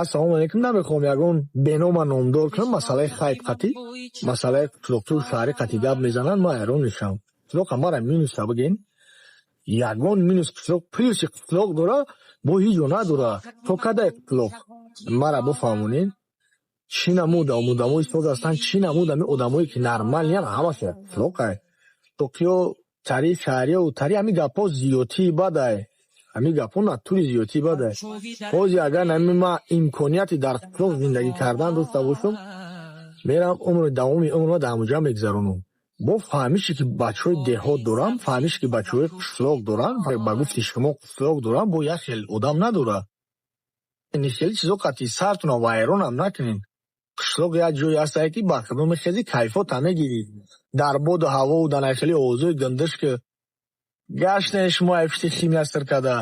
Ассалому алайкум, намехоҳам ягон бенома номдор кунам, масъалаи хайп қатӣ, масъалаи қишлоқчиву шаҳрӣ қатӣ гап мезананд, ман ҳайрон мешавам. Қишлоқа мара минуса бигӯен, ягон минус қишлоқ, плюси қишлоқ дора, бо ҳеҷ ҷо надора. То кадай қишлоқ? Мара бифаҳмонед. Чӣ намуд одамои соз ҳастанд, чӣ намуд ҳамин одамое ки нормальныян, ҳамашон қишлоқай. Қишлоқиё тари шаҳриёву тари ҳамин гапҳо зиёдтии бадай. Ҳамин гапҳо натури зиёдтии бадай. Ҳозир агар нами ман имконияти дар қишлоқ зиндагӣ кардан дошта бошам, мерам, умри давоми умрро дар ҳамонҷа мегузаронам. Бо фаҳмише ки бачаҳои деҳот дорам, фаҳмише ки бачаҳои қишлоқ доранд, ба гуфти шумо қишлоқ дорам, бо як хел одам надорад. Хеле чизо қатъи сартонро вайронам накунед. Қишлоқ як ҷое ҳастае, ки ба худо мехези, кайфота мегирӣ. Дар боду ҳавову дар хеле овозҳои гандаш, ки гаштем шумо ай пишти химия сир карда.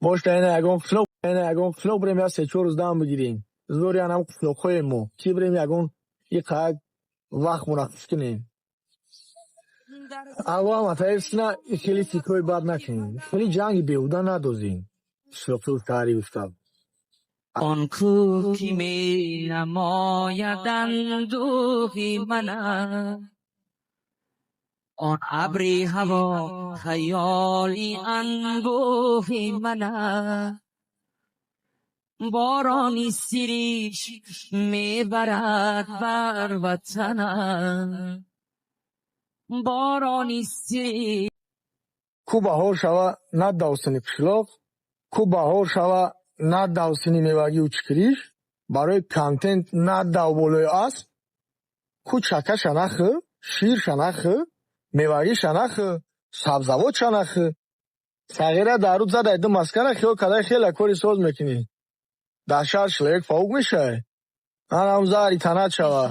Бошта ина ягон қишлоқ, ина ягон қишлоқ бирем, як се-чор рӯз дам бигирем. Зори анам қишлоқҳои мо. Ки бирем, ягон иқак вақтмона хуш кунем. Аллоҳ матаисна, хеле фикрҳои бад накунем. Хеле ҷанги беҳуда надозем. Қишлоқию шаҳрӣ гуфтам. Он кӯҳ ки менамояд андӯҳи манам, он абри ҳаво хаёли анбӯҳи манам, борони сириш мебарад бар ватанам, борони сириш. Ку баҳор шава, на давсини қишлоқ, ку баҳор шава, на давсини мевагию чикириш, барои контент надав болои асп, ку чакаша нахӯр, ширша нахӯр, мевагиша нахӯр, сабзавотша нахӯр. Сағира дар рӯд задай ду маскара, хиёл кардай хеле кори соз мекунӣ. Дар шаҳр человек паук мешавӣ. Анам заҳри танат шава.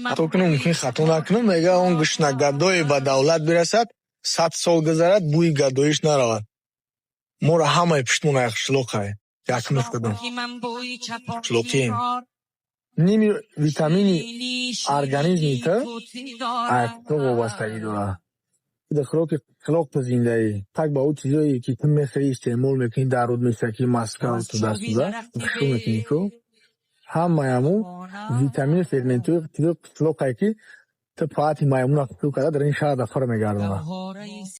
Хато кунам, мумкин хато накунам, мега он гушна гадое ба давлат бирасад, 100 сол гузарад, бӯи гадоиш наравад. Моро ҳамаи пуштмон ай қишлоқай. Якмиш кудум. Қишлоқием. Ними витамини организми ту ай қишлоқ вобастагӣ дорад. Хӯроки қишлоқ ту зиндаӣ. Так ба ӯ чизое ки ту мехӯрӣ, истеъмол мекунӣ, дар руд мешакӣ, маска туда-сюда, хушрӯ мекунӣ ку. Ҳамаи ҳамун витамину ферментҳои чизои қишлоқае, ки ту паати маймуна хушрӯ карда, дар ин шаҳр дафъаро мегардонад.